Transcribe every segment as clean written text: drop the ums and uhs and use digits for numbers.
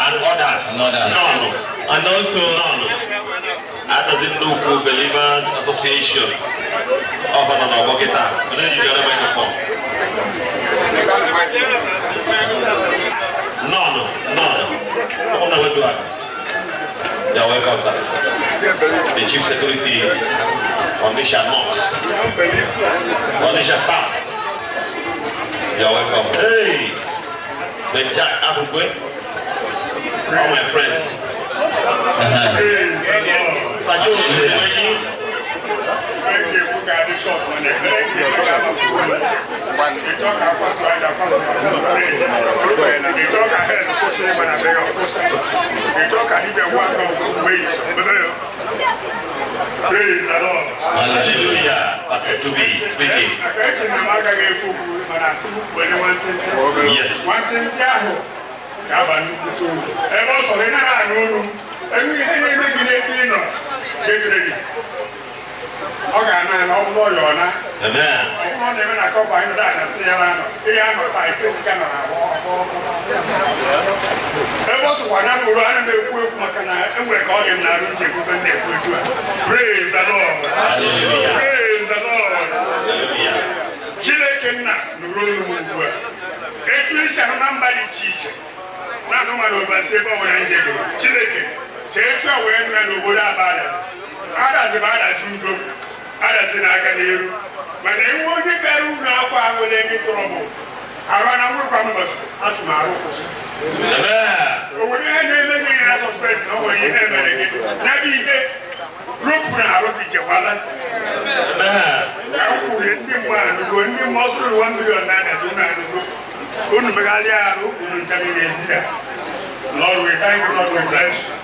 And others. And others. None. And also, None. Adazi Nnukwu Believers Association. Ọ nọ n'ọgbọ kịta. Onye ji ọrụ microphone? None. None. Ụmụnna wetu aka. You're welcome, sir. The Chief Security, Onitsha North, Onitsha South. You're welcome. Hey, Ben Jack Afukwe, all my friends. Sajo Oyeyi. Praise the Lord. Hallelujah. Pastor Chubi speaking. Eche na m agaghị ekwu okwu, mana asị m kwere nwantịntị. Yes. Nwantịntị ahụ ga-aba nnukwute uru. Ebe ọ sọrọ ị nara anụ olu m, ebe ihe na-eme gị n'ebe ị nọ ga-ekere gị. Ọ ga-ana ana, ọ bụrụ ọya ọ na. Amen. Ọ bụrụ ọ na-eme na kọpa anyị nọdụ ana sị ya na anọ. Ihe anọ taa ifesika nọ na ahụ. Ebe ọ sọkwa ya bụrụ, ana m ekwu ekwu maka na e nwere ka ọ dị m n'arụ nji ekwube m na-ekwu etu a. Praise the Lord. Hallelujah. Praise the Lord. Hallelujah. Chineke nna, nụrụ olu m ugbu a. Etu isi ahụ na mba dị iche iche na-anụ ma na obasi ebe ọ bụla njedoro, Chineke si etu a wee nụ ya n'obodo Aba. Adazi, Adazi bụ Adazi udo, Adazi na-aga n'iru, mana enwe onye bịara ụlọ akwa nwere ndị tụrọbụ arụ na nwekwa mbọsị, a sị m arụ kwụsị. Amen. O nwere ihe na-eme gị na suspect na o nwere ihe mere gị ya bụ ihe rupụ na arụ gị jewala. Amen. Ka m kwuru, ndị mmụọ anụgo, ndị mmụọ sụrụ 1 million na Adazi unu anụgo, unu megharịa arụ unu ncha niile ezi ya. Lord, we thank you. Lord, we bless you.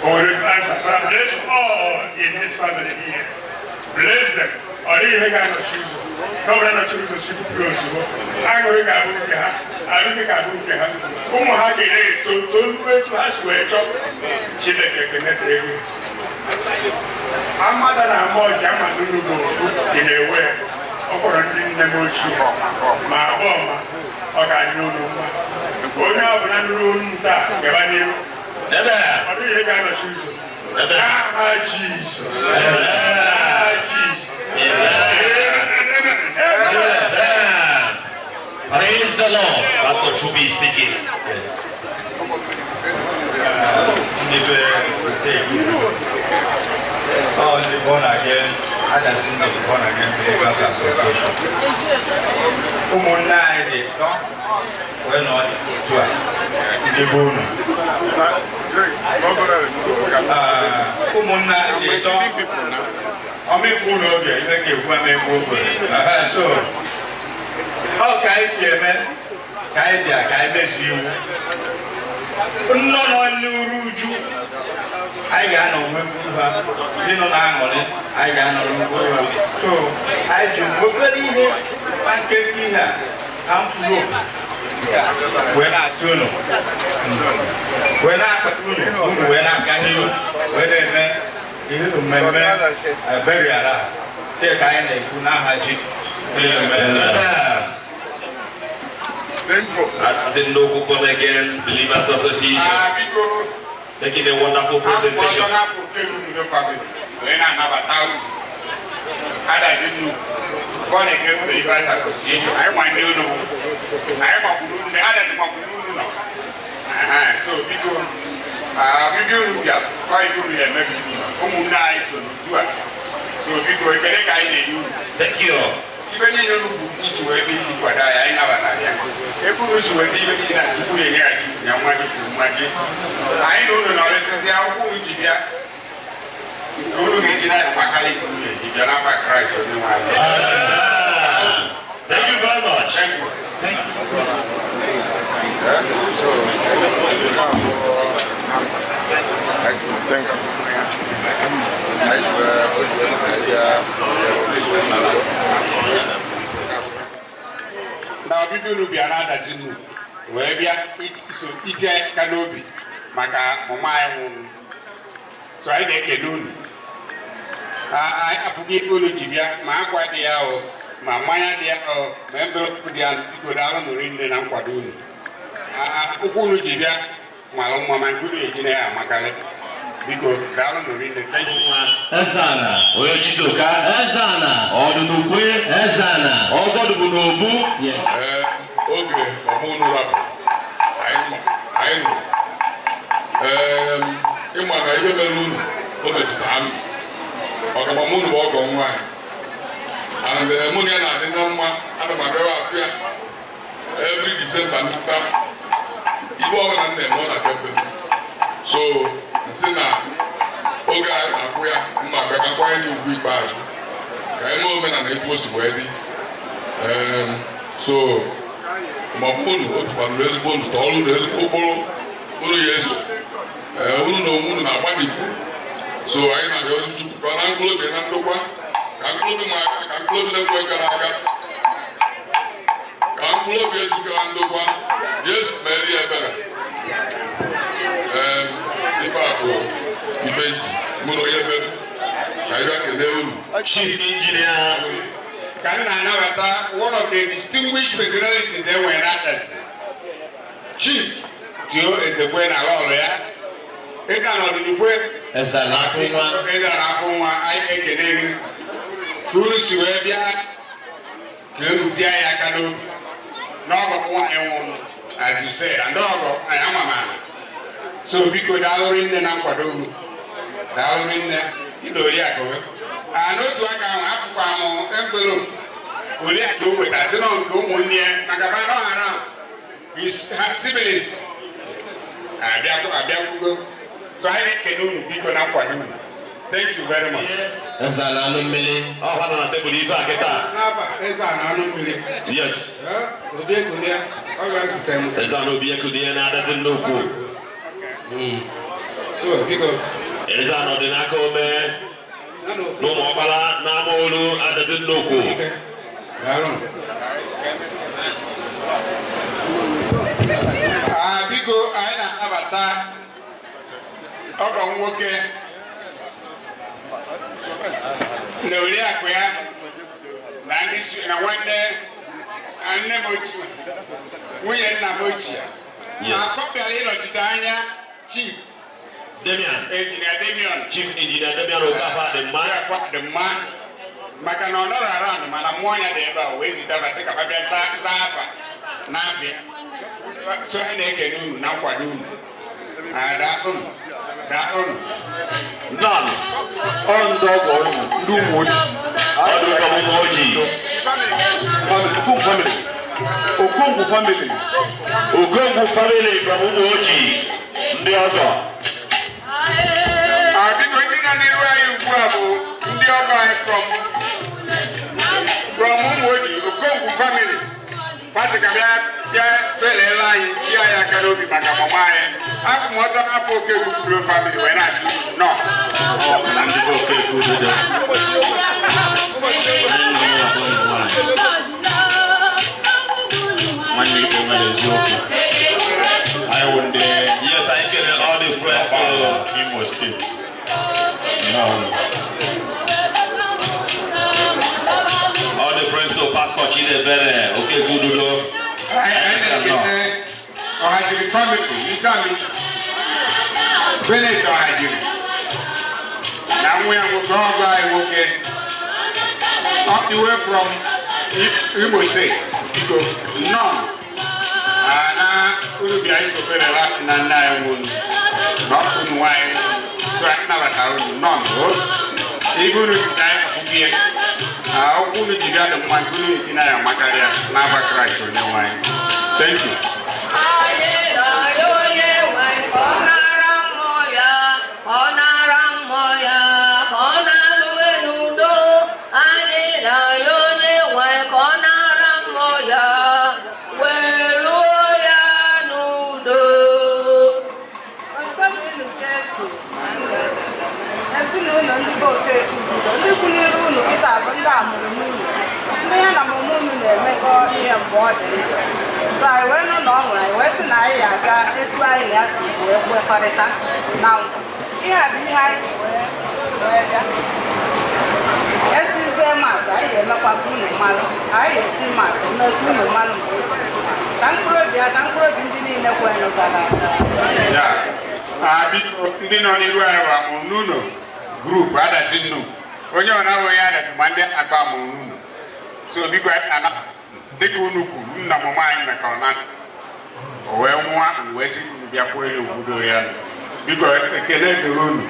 Oh, we answer. Bless all in this family here. Bless them. Ọ dịghị ihe ga-anọchi ụzọ. Ka ọ bụla nọchi ụzọ si kwupụrụ ozugbo. Aṅụrị ga-abụ nke ha, arụghị ga-abụ nke ha. Ụmụ ha ga na-eto toruo etu ha si wee chọọ. Chineke kenetara gị. Amada na ama ọja ama n'unu bụ ofu dị na-ewe. Ọ kpọrọ ndị nne m ochie ma abụọ ma ọ ga-adị n'unu mma. Onye ọbụla nụrụ olu m taa, gaba n'ihu. Amen. Ọ dịghị ihe ga-anọchi ụzọ. Amen. N'aha Jizọs. N'aha Jizọs. Amen. Amen. Praise the Lord. Pastor Chubi speaking. Yes. Ndị be ọ ndị born again, Adazi Nnukwu Born Again Believers Association, ụmụnne anyị dị tọ wee nọ otu a, ndị be unu. Ah, ụmụnne anyị dị tọ ọmịkwu n'oge ibe ka ekwu amịkwu oge. Aha, so ọ ka anyị si eme ka anyị bịa ka anyị mezuo iwu nnọ nọ n'uru uju, anyị ga-anọ nwekwu ha. Ndị nọ na-aṅụrị, anyị ga-anọ n'ugwu ha. So anyị ji obere ihe na nkenke ihe a na mfuru wee na-asị unu, wee na-akpata unu, unu wee na-aga n'ihu wee na-eme ihe mmemme burial a dị ka anyị na-ekwu n'aha ji. Amen. At the Nnukwu Born Again Believers Association, Ah, biko, making a wonderful presentation. Akwụkwọ n'afọ Udo family wee na-anabata unu. Adazi Nnukwu Born Again Believers Association, anyị nwa ndị unu bụ. Anyị gbakwuru unu, Adazi gbakwuru unu nọ. Aha, so biko, ah, ọbịbịa unu bịa, ọ ife unu ga-emebi. Ụmụnne anyị so n'otu a. So biko, ekele ka anyị na-enye unu. Thank you. Ibe niile unu bụ iji wee bịa iji kwado anyị, anyị nabatara ya. Ebe unu si wee bịa, ibe niile na Chukwu na-enyeghachi ya nwa gị kwuru nwa gị. Anyị na unu nọrịsịsị akwụkwọ unu ji bịa, nke unu ga-eji na-amakarị nke unu ga-eji bịa n'afa Kraịst onye nwe anyị. Amen. Thank you very much. Thank you. So, thank you. Anyị o ji wee sị na ya bịa. Na ọbịbịa unu bịa na-Adazi Nnukwu wee bịa so ite aka n'obi maka mụma anyị nwụrụ, so anyị na-ekele unu. Anyị afụgo ibe unu ji bịa, ma akwa dị ya o, ma mmanya dị ya o, ma envelope dị ya. Biko, daalụ nụrụ nne na nkwado unu. Ụkwụ unu ji bịa. Malụ mma, ma nke unu eji na ya amakarị. Biko, daalụ nụ rinne. Thank you. Ezana. Onye Chizoka. Ezana. Ọdụnukwe. Ezana. Ọzọ dụbụ n'obu. Yes. Ee, oge ọmụ unu rapụ anyị nọ, anyị nọ. Ee, ịma na ihe mere unu o metụtara m ọgọmam unu bụ ọgọ m nwaanyị, and mụ na ya na-adị na mma. Ana m abịawa afụ ya every December. Nnukwu ibe ọbụla m na-eme, ọ na-abịa m. So nsị na oge a akwụ ya mma abịa ka nkwanye ya ugwu ikpeazụ, ka anyị mee omenala etu o si wee dị. So ma ọ bụ unu otu ezigbo unu tọọrọ unu ezigbo ụkpụrụ unu ya eso. Ee, unu na onwe unu na-agba n'ikwu. So anyị na-arịọ ozi Chukwu ka ọ na mkpụrụ obi na ndokwa, ka mkpụrụ obi ma aga, ka mkpụrụ obi na-ekwe gara aga, ka mkpụrụ obi ezukara ndokwa. Jesu mere ya ebere. Ee, ife a bụ ife nji mụ na onye mere ka anyị bịa kelee unu. Chief Engineer. Ka m na-anabata one of the distinguished personalities e nwere n'Adazi, Chief Tio Ezekwe na lọlụ ya ịga n'ọdịnikwe. Ezana afọ nwa. Eze na afọ nwa, anyị ekele gị ka unu si wee bịa ka unu tie anyị aka n'obi n'ọgọ nwaanyị nwụrụ. As you said, and ọgọ anyị ama m ama. So biko, daalụ rinne na nkwado unu, daalụ rinne gị na oriakụ gị. A n'otu aka ahụ, afụkwa m envelope oriakụ o wetara, sị nọ nke ụmụnne ya maka ba nọ around his siblings abịakwugo. So anyị na-ekene unu, biko, na nkwado unu. Thank you very much. Ezana anụ mmiri. Ọkwa nọ na tebụl ife a kịta. N'afa eze a na anụ mmiri. Yes. Ụdị ekunie ọ ga-ezute m. Eze anụ obi ekunie na-adazi nnukwu. So biko. Eze anọ dị n'aka ome ya na ofu n'ụmụ ọkpara n'ama olu adazi nnukwu. Ike. Daalụ. Ah, biko, anyị na-anabata ọgọ m nwoke na oriakụ ya na ndị na nwanne na nne m ochie, nwunye nna m ochie. Yes. Akọ bịara ịnọchite anya Chief Damian. Engineer Damian. Chief Engineer Damian Okafor dị mma. Afọ dị mma maka na ọ nọrọ around, mana mmụọ ya dị ebe a wee zite basị ka fa bịa zaa afa n'afịa. So anyị na-ekene unu na nkwado unu. Ada unu, daa unu. None. Ọ ndị ọgọ unu, ndị ụmụ ojii. Ọdụ ụka ụmụ ojii. Family, Okongwu family. Okongwu family. Okongwu family from ụmụ ojii. Ndị ọgọ. Ah, biko, ndị nọ n'iru anyị ugbu a bụ ndị ọgọ anyị from Ụmụoji, Okongwu family. Fasị ka bịa bịa belele anyị, tie anyị aka n'obi maka mama anyị. Abụ m ọtọ afọ Okegwu family wee na-achị unu nọ. Na ndị be Okeke Ududo, onye nna m wakpo ụmụ nwaanyị, nwanne ikpe nwere eziokwu, anyị wụ ndị Yes, anyị kele all the friends. Ọkpara Imo Steeti. Nnọọ. All the friends to Pastor Chidebere Okegwu Ududo. Anyị na-ekele Ọhajiri family, Nsami Bennett Ọhajiri na nwa ya nwoke, ọgọ anyị nwoke, all the way from Imo State. Biko, nnọọ. Na unu bịa isokere na nna anyị nwụrụ na ọ unu nwaanyị nwụrụ. So anyị nabatara unu, nnọọ. O ibe unu ji anyị akwụkwọ ihe okwu unu ji bịa dị mma, nke unu ji na ya amakarịa n'afa Kraịst onye nwaanyị. Thank you. Anyị na-arịọ onye nwe ka ọ nara mmụọ ya, ka ọ nara mmụọ ya, ka ọ na-alụwe n'udo. Anyị na-arịọ onye nwe ka ọ nara mmụọ ya, wee lụọ ya n'udo. Unu Jesu, ezinụlọ ndị be Okeke Ududo, ndị kwunyere unu kịta bụ ndị amụrụ n'ụlọ, ndị ya na mụmụ unu na-emekọ ihe mgbe ọ dị ndụ. So anyị wee nụ na ọ nwụrụ, anyị wee sị na anyị ga-aga etu anyị na ya si wee kwekọrịta na nkwa. Ihe a bụ ihe anyị ji wee bịa etizie mass. Anyị ga-emekwa ka unu malụ, anyị ga-eti mass mee ka unu malụ mgbe etiri mass, ka mkpụrụ obi ya, ka mkpụrụ obi ndị niile kwenụ gara aga. Yeah. Biko, ndị nọ n'iru anyị bụ amụrụ n'ụlọ group Adazi Nnukwu. Onye ọ na-abụ onye Adazi ma ndị akpa amụrụ n'ụlọ. So biko, anyị na-ana dịka unu kwuru nna mama anyị maka ọ na o wee nwa wee sị unu bịakwuo elu obodo ya. Biko, ekele dịrị unu.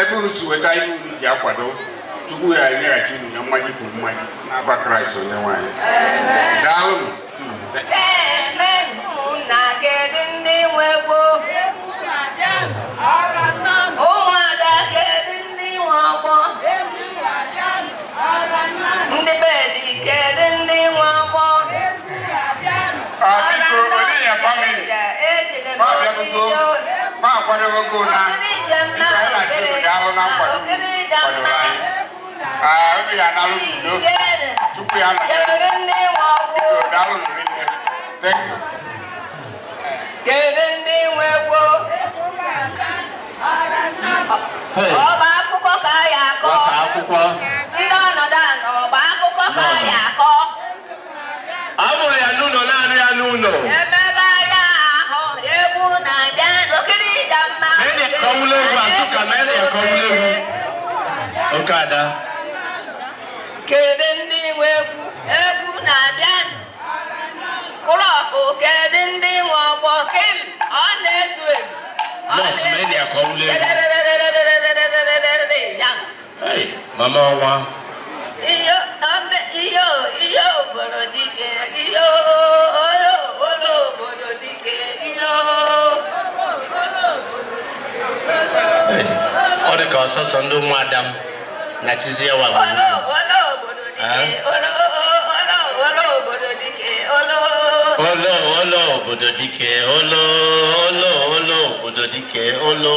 Ebe unu si weta ihe unu ji akwado, Chukwu ya enyeghachi unu ya mmaji kwuru mmaji n'afa Kraịst onye nwanyị. Daalụnụ. Na kedu ndị nwe gboo? Ụmụada, kedu ndị nwe ọgbọ? Ndị bedi, kedu ndị nwe ọgbọ? Biko, Oniya family, ma abịagogo, ma akwadogogo na biko, anyị na-asị unu daalụ na nkwado unu kwadoro anyị. Unu ya analụ n'udo, Chukwu ya nọnyere. Kedu ndị nwe ọgbọ? Biko, daalụ rinne. Thank you. Kedu ndị nwe gboo? Ọba akụkọ ka a ya akọ. Nwata akwụkwọ. Ndị ọnọdụ anọ, ọba akụkọ ka a ya akọ. A mụrụ ya n'ụlọ, naanị ya n'ụlọ. Emegharị ahụ, egwu na-abịa n'okirija mma. Mary akọwụla egwu Azụka, Mary akọwụla egwu. Oke ada. Kedu ndị nwe egwu? Egwu na-abịa. Klọkụ, kedu ndị nwe ọgbọ? Kim ọ na-ezu ezu. Ọ Nọọsụ Mary akọwụla egwu. Ya. Hey, mama ọnwa. Iyo iyo iyo obodo dike, iyo olo olo obodo dike, iyo. Hey, ọ dị ka ọsọsọ ndị ụmụada m na Chizie wa. Olo olo obodo dike, olo olo olo obodo dike, olo. Olo olo obodo dike, olo olo olo obodo dike, olo.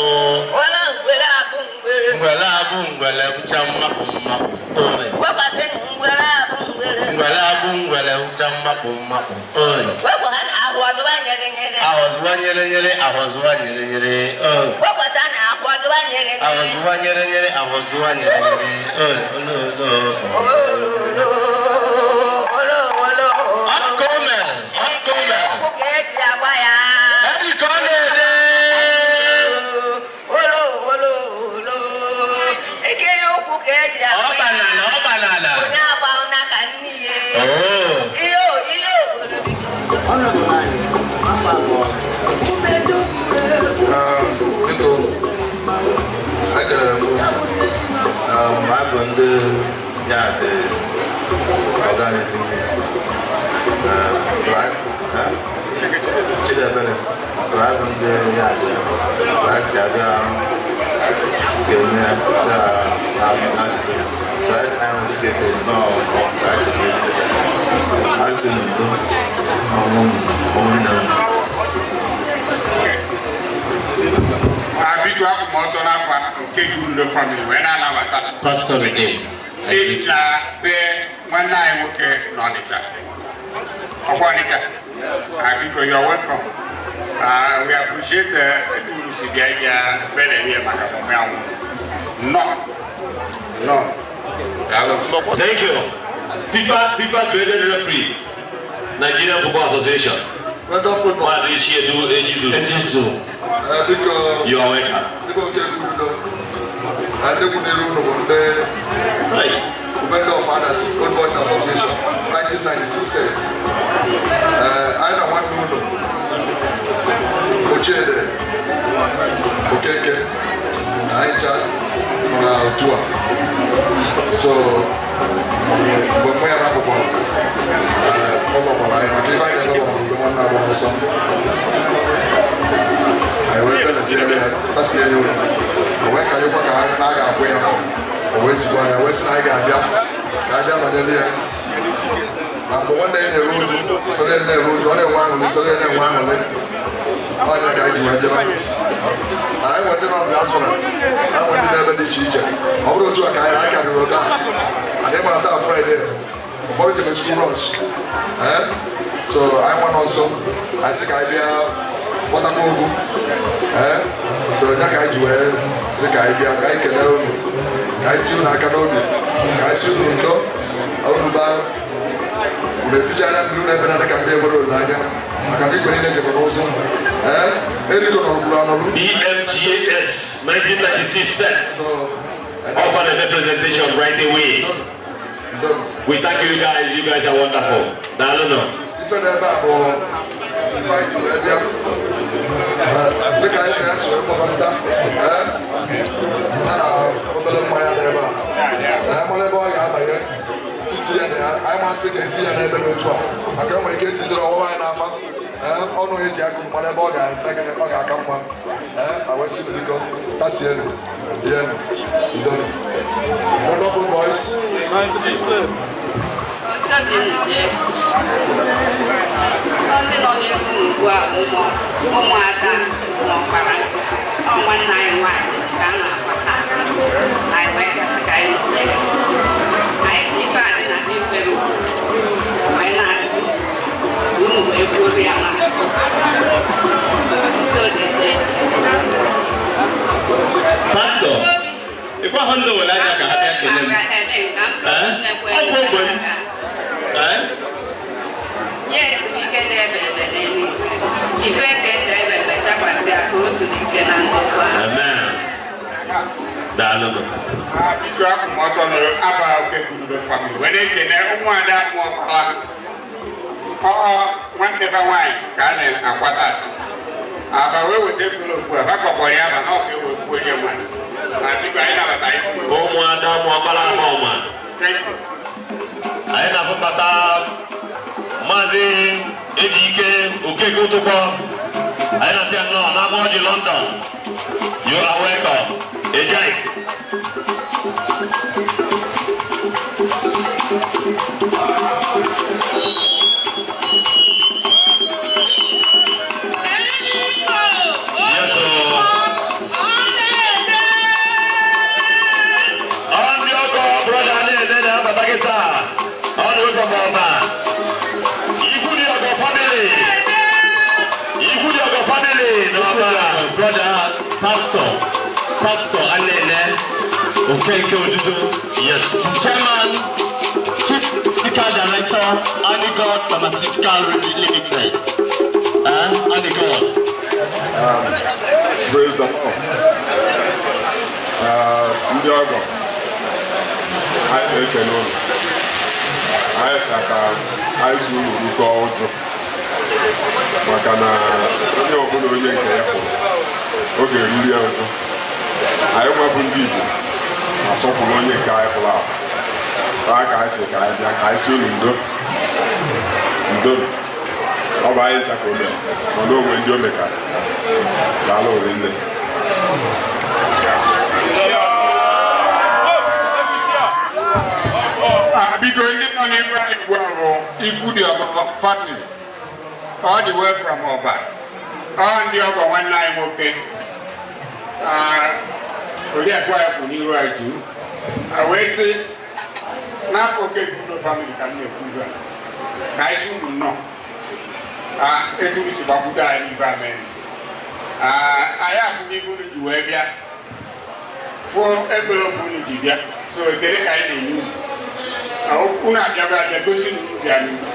Olo ngwere abụ ngwere. Ngwele abụ ngwele bụcha mmapụ mmapụ. Oi. Wekwasị ngwere abụ ngwere. Ngwele abụ ngwele bụcha mmapụ mmapụ. Oi. Wekwa ha ahụọdụba nyere nyere. Ahọzụwa nyere nyere, ahọzụwa nyere nyere. Oi. Wekwasị na ahụọdụba nyere nyere. Ahọzụwa nyere nyere, ahọzụwa nyere nyere. Oi, olo olo. Olo olo olo. Ọkụmel, ọkụmel. Ọkụ ka eji agba ya. Eri ka ọ na-ede. Olo olo olo. Ekiri ụkwụ ka eji agba Ọ ya. banala, ọ banala. Onye agba n'aka nne ya. Oh. Iyo iyo obodo dike. Biko, ekelere m abụ ndị ya dị ọganihu Chidebere soro abụ ndị ya dị si abịa kene nnọọ asị n'udo ọnwụ ụmụnne m. Biko, akwụ m ọtọ n'afọ nke Udo family wee na-anabata Pastor Redeem. ndị bi na be nwanne anyị nwoke n'Ọnịcha, ọkwa Ọnịcha. Biko, you're welcome. We appreciate etu unu si bịa ịbịa bere ihe maka ọmụmụ anwụ. Nnọọ, nnọọ, daalụ. Thank you. FIFA created referee, Nigerian Football Association. Maazị Chiedu Ejizu. Ejizu. Biko. You are welcome. Biko, nke Udo na ndị kwunere unu bụ ndị Ubenga of Adazi Old Boys Association 1996 set. Anyị na nwanne unu Ochiede Okeke anyị ncha nọ na otu a. So mgbe mmụ ya rapụkwara, ọ gbakwara anyị maka ife anyị na-eme gbara nwanne agbọ ọsọ, anyị wee belesiere ya, tasie ya olu, o wee karịkwa ka na a ga-akwụ ya. O wee zigbo ya, wee sị na anyị ga-abịa ka abịa nọnyere ya na mgbe nwanne ya na-eru uju, soro ya na-eru uju, ọ na-enwe aṅụrị, soro ya na-enwe aṅụrị. Ọnya ka anyị ji wee bịaba. Anyị nwere ndị nọ diaspora, anyị nwere ndị n'ebe dị iche iche. Ọ bụrụ otu a ka anyị aka rụrụ taa, anyị mara taa Friday, ụfọdụ jebe school rush. So anyị nwa nọ nso, anyị sị ka anyị bịa kpọtakwa ogwu. So ya ka anyị ji wee sị ka anyị bịa ka anyị kelee unu, ka anyị tie unu aka n'obi, ka anyị si unu ndo unu baa unu eficha anya mmiri unu ebe na ka ndị enwere olileanya maka na igwe niile jekwa n'ụzọ. Ee, eriko nọrọkwuru anọrụ. BMGS 1996 set. So, Offer the presentation right away. We thank you guys. You guys are wonderful. Daalụ nọ. Ife na ebe a bụ ife anyị ji wee bịa. Ee, dịka anyị na-eso mkpọkọrịta, ee, ha na obere mmanya dị ebe a. Ee, mara ebe ọ ga-abanye si tinye na ya, anyị masị ka etinye ya n'ebe dị otu a, maka enwere ike etiziri ọwụwa anyị n'afa. Ee, ọnụ eji akụ mmadụ ebe ọ ga-eme gịnị, ọ ga-aka mma. Ee, a wee sị biko tasienụ, rienụ, udonụ. Wonderful boys. Ndị nọ n'ihu ugbu a ụmụada na ọkpara ọ nwanne anyị nwaanyị ka a na-akwata anyị wee gasị ka anyị nọnyere anyị ji ife adị na ndị mkpere wee na-asị unu wee gbuoro ya masị. Pastọ, ịgwa ha ndị were anya ka ha bịa kelee m. Ee? Ọ bụ ogbe m. Ee? Nye ezumike na-ebe ebe n'eluigwe, ife nke ndụ ebe ebe chakwasị ya ka o zuru ike na ndokwa. Amen. Daalụ nọ. Biko, akwụ m ọtọ nụrụ afa Okekunudo family wee na-ekene ụmụada Ụmụọkpara, ọ nwanne fa nwaanyị ka a na-akwata ata aba wee weta envelope a bakọkpọrọ ya aba na ọka ewe kwuo ihe masị. Biko, anyị nabata anyị. Ụmụada Ụmụọkpara ama ọma. Thank you. Anyị na-afụbata Maazị Ejike Okeke Ụtụkpọ. Anyị na-asị ya nnọọ n'ama ọjị London. You are welcome. Ejai. Yes, oh. Ọ ndị ọgọ brother na-eme na-abata gị taa. Ọ dị ụzọ ma ọma. Ikwu dị ọgọ family. Ikwu dị ọgọ family n'ọba. Brother, Pastor, Pastor Anene Okeke Odudo. Yes. Chairman, Chief Medical Director, Anigod Pharmaceutical Limited. Anigod. Praise the Lord. Ndị ọgọ, anyị na-ekele unu. Anyị ka ka anyị si unu rukọ ụjụ maka na onye ọbụla onye nke ya pụrụ oge eriri ya ụjụ. Anyị nwebụ ndị Igbo asọpụrụ onye nke anyị pụrụ apụ. Taa ka anyị si ka anyị bịa ka anyị si unu ndo ndo. Ọ bụ anyị ncha ka o mere, mana onwe ndị o mekara. Daalụ rinne. Biko, ndị nọ n'ihu anyị ugbu a bụ ikwu dị ọgọ family all the way from Ọba, ọ ndị ọgọ nwanne anyị nwoke. Oriakụ anyị kwụ n'iru anyị juu a wee sị n'afọ Okekunudo family ka m na-ekwu ugbu a ka anyị sị unu nnọọ etu unu si gbakwute anyị n'ife a mere anyị afụghị ife unu ji wee bịa fụọ envelope unu ji bịa, so ekele ka anyị na-enye unu. Unu abịago abịa gosi na unu bịa n'ugwu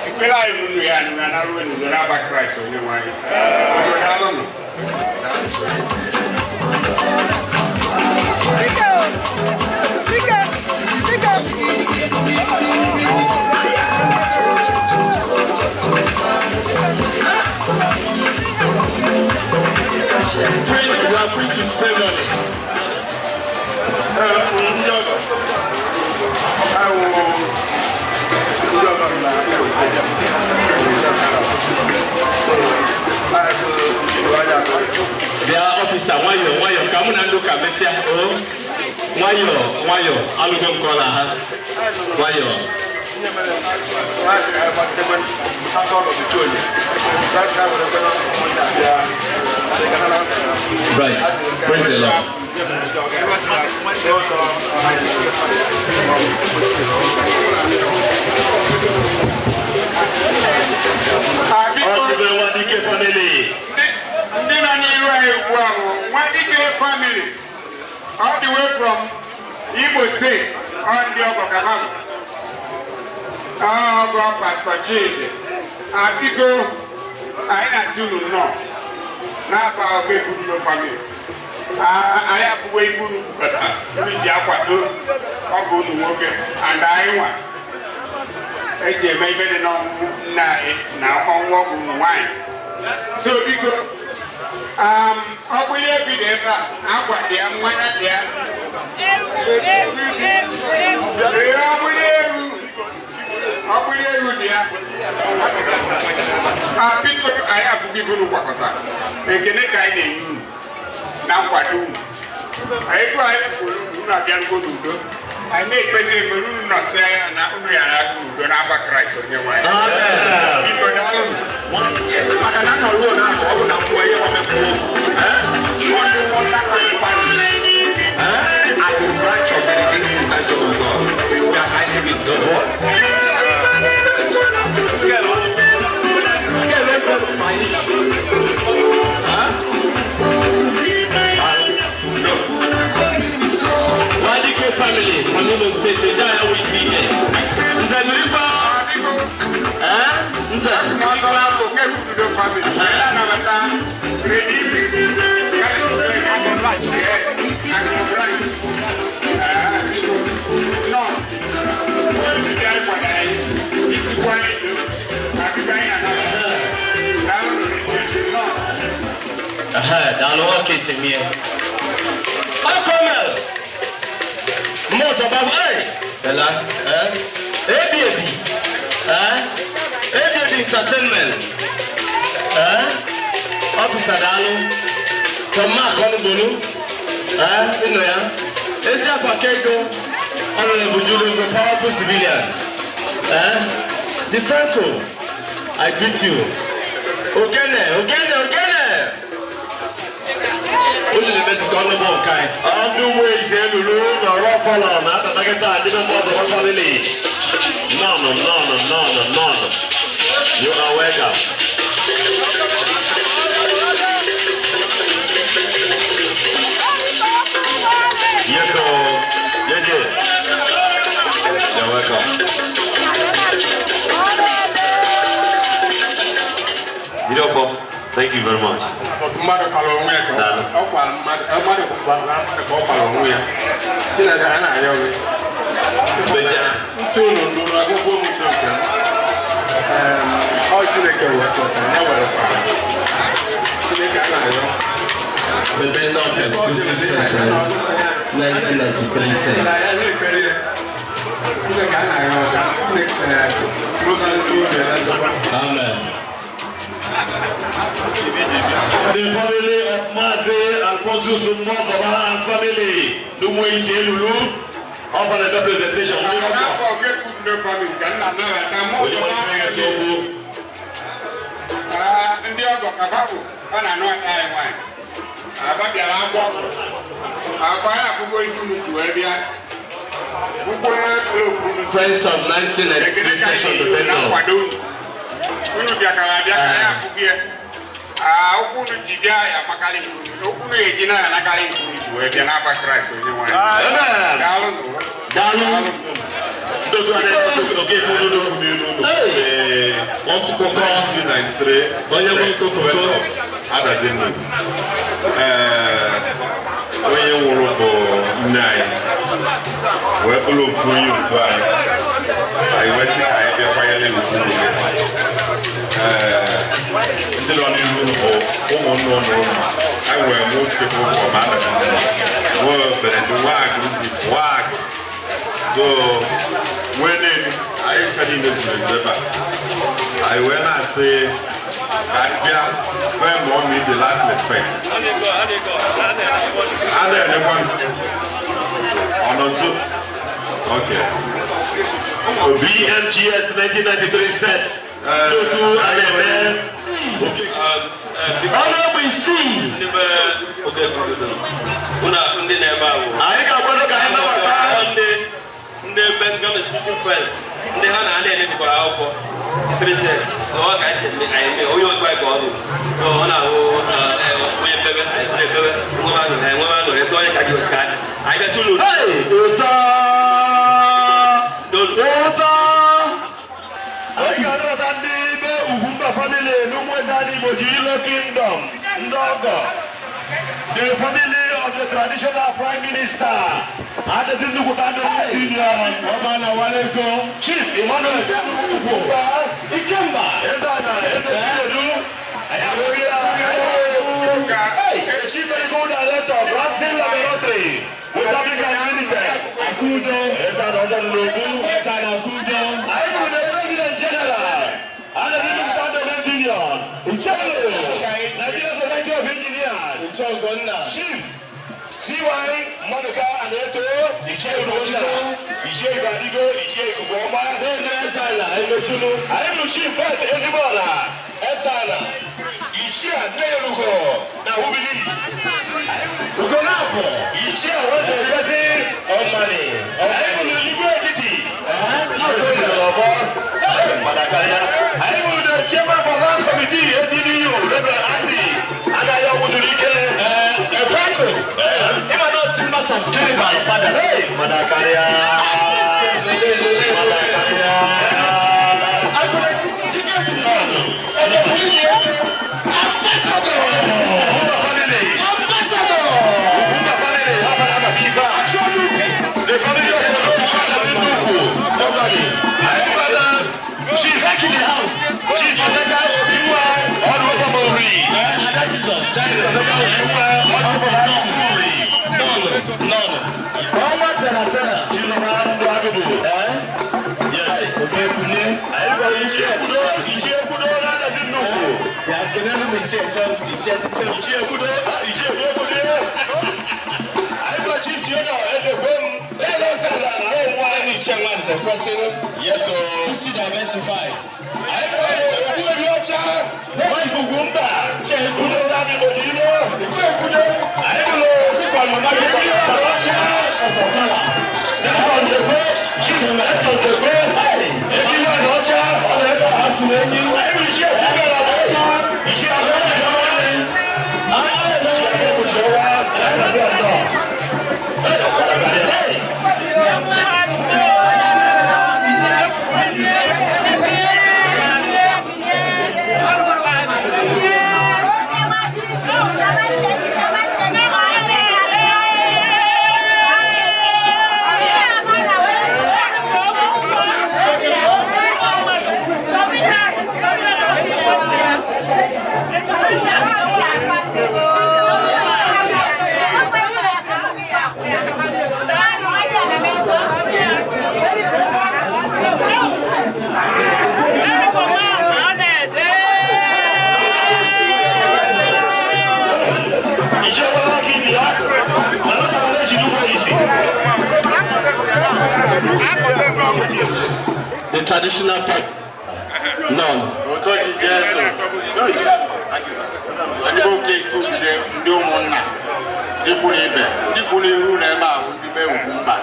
ekpere anyị bụ unu ya anụ ya naruo n'udo n'aba Kraịst onye nwe anyị. Udo, daalụnụ. Free, you are free to spend money. Ndị ọgọ awụ ndị ọgọ na Imo Steeti, so anyị sị anya. Bịa officer, nwayọọ nwayọọ ka mụ na ndị ụka mesịa o. Nwayọọ nwayọọ, alụgo m ka ọ na ha. Nwayọọ. Ihe mere anyị sị ka anyị gbazitekwe afọ ọnọdụ Chionye, anyị sị ka anyị were kwere ụmụnne abịa. Right. Praise the Lord. Ọ dịbe Nwadike family. Ndị nọ n'iru anyị ugbu a bụ Nwadike family all the way from Imo State, ọ ndị ọgọ ka ha bụ ọgọ Pastor Chidi. Biko, anyị na-atụ unu nnọọ. N'afọ ahụ Ekwududo family. Anyị afụgo ife unu kwukọta unu ji akwado ọgụ unu nwoke and anyị nwa eji eme ife dị n'ọnwụ nna anyị na ọnwụ ọgwụ unu nwaanyị. So biko, ọ bụ ihe bi ebe a, akwa dị ya, mmanya dị ya. Ee, ọ bụrụ ewu, ọ bụrụ ewu dị ya. Biko, anyị afụgo ife unu gwakọta. Ekene ka anyị na-enye unu na nkwado unu. Anyị tụ anyị kwuru unu, unu abịarugo n'udo. Anyị na-ekpezi ekpere unu nọsịa ya na unu yara aka udo n'afa Kraịst onye nwe anyị. Biko, daalụ. Maka na nọrọ na ọ bụ na mmụọ ihe ọmepụrụ at the branch of Benedictine Society of God. We are asking it, no? YDK family from Imo State, the giant we see here. Nze Nrifa. Eh? Nze. Ekwududo family. Anyị anabata Redeemed Catholic. Yes, and branch. Biko, nọ. Onye isi anyị kwado anyị, isikwa anyị do, na biko anyị anabata. Daalụ nọ. Daalụ nwoke isi mie. Ọkọmel. Mmụọ sọba ee. Bela. Ebi ebi. Ebi ebi entertainment. Officer daalụ. From Mark Ọnụgbolu. Ịnọ ya. Ezi akwa Kego. Honorable Julius, powerful civilian. The Franco, I greet you. Ogene, Ogene, Ogene. Unu na-emezi ka ọnụ bụ nke anyị. Ọdún wo ìṣe lulu n'ọ̀rọ̀ fọlọ̀ na àtàtàkìtà nínú bọ́ọ̀dù wọn family. None, none, none, none. You are welcome. Yes, sir. Yeah, yeah. You're welcome. Idoko, thank you very much. Mmadụ kwara onwe ya ka ọ kwara mmadụ, mmadụ kwara mmadụ ka ọ kwara onwe ya. Chineke, a na-arịọ gị. Nsị unu ndụrụ agụgụ m ndo nke m. Ọ Chineke wetara ya werekwara. Chineke, a na-arịọ. The vendor of exclusive session, 1993 cents. Chineke, a na-arịọ ka Chineke Amen. The family of Mazi Alphonsus Mokoma and family, Numu Ise Lulu, offer the presentation. N'afọ Ekwududo family ka nna anabata mmụọ sọba. Ndị ọgọ ka fa bụ fa na-anụ aka anyị nwaanyị. Aba bịara akwọ. Akwa ya akwụkwọ ife unu ji wee bịa. Ụkwụ okwu unu. Friends of 1993 session, the Na vendor. nkwado unu. Unu bịakara abịa ka ya afụghị ya. Okwu unu ji bịa ya amakarị nke unu. Okwu unu eji na ya anakarị nke unu ji wee bịa n'afa Kraịst onye nwe anyị. Amen. Daalụ nụ. Daalụ. Ndotu a na-ekwu oke Ekwududo. Hey! Wọ́n sún kókó. 1993. Onye nwe kókókó. Adadinu. Onye nwụrụ bụ nne anyị wee bụrụ ofu onye otu anyị, anyị wee sị ka anyị bịa kwanyere ugwu niile. Ndị nọ n'ihu bụ ụmụnne ụnụ ụmụ anyị nwere most people from Adadinu, nwee Beredu, nwee Agụrụ, nwee Agụ, so nwee n'elu anyị ncha niile zuru ezu ebe a. Anyị wee na-asị ka anyị bịa nwee ma ọ the last respect. A na-enekwa ọ nọ nso. Okay. BMGS 1993 set. Ndotu a na-eme. Ọnụ egbe isii. Ndị be oge Ekwududo, ndị na-ebe a bụ Anyị ga-akwado ka anyị nabata ndị ndị Bengal Exclusive Friends, ndị ha na ndị enebikwara akwụkwọ three set. Ọ ka anyị si eme, anyị eme onye otu anyị ka ọ bụ, so ọ na-ahụ onye mbebe anyị so na-ebebe nwebe aṅụrị, anyị nwebe aṅụrị etu onye ka ji osika anyị bịa sị unu. Hey! Ụtọ! Ụtọ! Anyị ga-anabata ndị be Ugwumba family n'Ụmụnne Igbo ji Ilo Kingdom. Ndị ọgọ. The family of the traditional prime minister, Adedi Nnukwu Union, Ọba na Walego. Chief Emmanuel Ugwu, Ikemba. Eze Ana, Eze Chinedu, Hey, Chief Medical Director, Bramson Laboratory, West Africa Limited, Akudo. Eze Ana Ọzọ Ndozu, Eze Ana Akudo. Anyị bụ the President General, Adedi Nnukwu Union, Ichie. Nigeria Society of Engineers, Ichie Ugonna. Chief CY Maduka Aneto, Ichie Ugonna, Ichie Ibadigo, Ichie Ikuku-Ọma, Ndị Eze Ana Emechulu. Anyị bụ Chief Bet Ezigboala, Eze Ana. Ichie Nnelugo na Hubilis, Ugonabọ. Ichie Roger Ekwesị, Ọmani. Anyị bụ Igwe Etiti, Ichie Ọbọ, Madakarịa, anyị bụ the Chairman for Land Committee ATDU, Reverend Andy Anaghị Ọgwụzuru Ike. Franco. Ịma na ọtí mba some cannibal fathers. Hey, Madakarịa. Madakarịa. Akụrụchi. Eze kwuru na ego. Ambassador. Ugwumba family. Ambassador. Ugwumba family. Hapana hapa bifa. The family of the Nnukwu company. Anyị gbara Chief Back in the house. Chief Emeka Obinwa Ọdụmọfọmọri. Ada Jesus. Chief Emeka Obinwa Ọdụmọfọmọri. Nọnụ. Nọnụ. Ọnwa tara tara. Chilọba ndụ agụbụ. Yes. Obekunye. Anyị gwara Ichie Ekwudo, Ichie Ekwudo na-adazi nnukwu. Ya kelelu m Ichie Chelsea. Ichie Chelsea. Ichie Ekwudo, Ichie Ekwudo. Anyị gwara Chief Theodore Ezekwem. Lele Eze Ana na ụmụ anyị Ichie Nwanze kwesịrị. Yes, o. Isi diversify. Anyị gwara Ogbuebi Ọcha, Nwaanyị Ugwumba, Ichie Ekwudo. Udo Nadi Odilo. Ichie Ekwudo. Anyị bụrụ Sikwa mama gị Ogbuebi Ọcha, Ọsọkala. Nelson Dekwe, Chief Nelson Dekwe, Ebiwe Ọcha, Ọ na-ebe a sụrụ enyi. Anyị bụ Ichie Samuel Abụọ, Ichie Abụọ Ichie Abụọ Ọwa, Abụọ Ndọ. Ichie Ọwa ka ibi ya, mana ọ ka na-eji nnukwu isi. The traditional part. None. Ụtọ ji Jesu. Ndị oke ikugide ndị ụmụnna, ndị kwuru ibe, ndị kwuru iru na ebe ahụ, ndị be Ugwumba,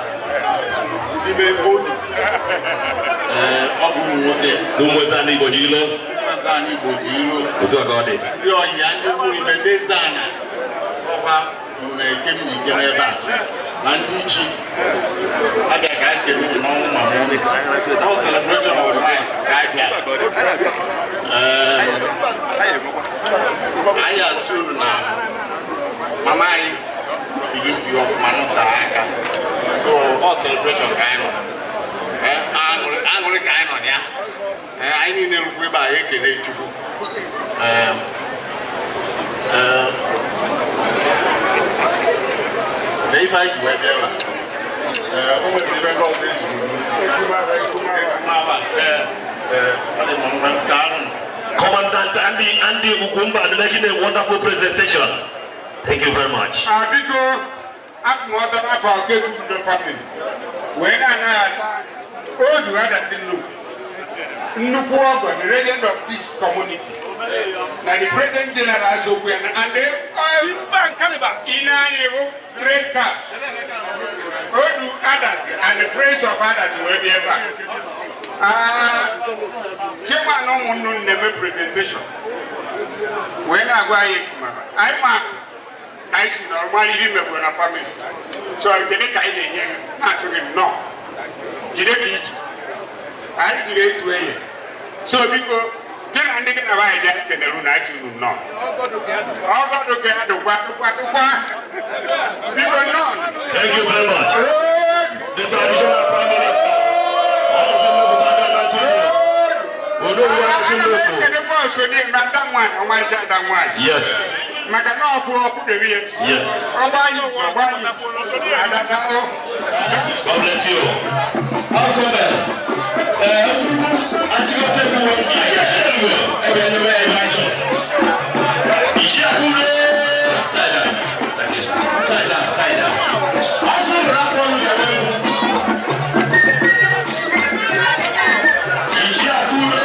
ndị be Odu. Ee, ọ bụ ụmụ nwoke. Ụmụ eze anyị Igbo ji ilo. Ụmụ eze anyị Igbo ji ilo. Otu a ka ọ dị. Ndị ọyị ya, ndị kwuru ibe, ndị eze ana, ọkwa juru na eke m na ike n'ebe a. Na ndị ichi abịa ka anyị kene unu n'ọnwụ ma mụ. Ọ celebration of life ka anyị bịa. Ee, anyị asị unu na mama anyị biri mbi ọfụma nụtara aka. So, ọ celebration ka anyị nọ. Ee, aṅụrị aṅụrị ka anyị nọ na ya. Ee, anyị niile rukwa ebe a ekele Chukwu. Ee, ee, na ife anyị ji wee bịa ebe a. Ee, o nwere ife ndị ọzọ ezuru n'ozi. Ekumaba, ee, ee, ọ dị m mma, daalụ nụ. Commandant Andy Ugwumba making a wonderful presentation. Thank you very much. Biko, akpụmọtọ n'afọ Okekundo family wee na-anaghị ata odu adati nnukwu nnukwu ọgọ, the regent of this community na the president general sokwu ya and the ine anyị bụ great caps odu adasi and the friends of adasi wee bịa ebe a. Chairman ụmụnnu na-eme presentation wee na-agwa anyị maka anyị ma ka anyị si nọrọ mara ihe meburu na family, so ekele ka anyị na-enye gị, na-asị gị nnọọ, jide ka iji anyị jiri etu enyi. So biko Gị na ndị gị na nwaanyị bịa kenere unu achị unu nnọọ. Ọgọdụ ka ya dụkwa dụkwa dụkwa. Biko nnọọ. Thank you very much. The traditional prime minister. All of them will be back to you. Onowu Ana m Akinloko. ekenekwa osodi mgbe ada nwaanyị ọmarịcha ada nwaanyị. Yes. Maka na ọkụ ọkụ debe ya. Yes. Ọgba anyị ọgba anyị. Adada ọ. God bless you. Ọkụme, ee, achịkọta egwu one side. Ebe enyere ya ebe achọ. Ichie Akure. Side down. Side down, side down. Asị ụlọ akwụkwọ ọnụ ga-enwe egwu. Ichie Akure.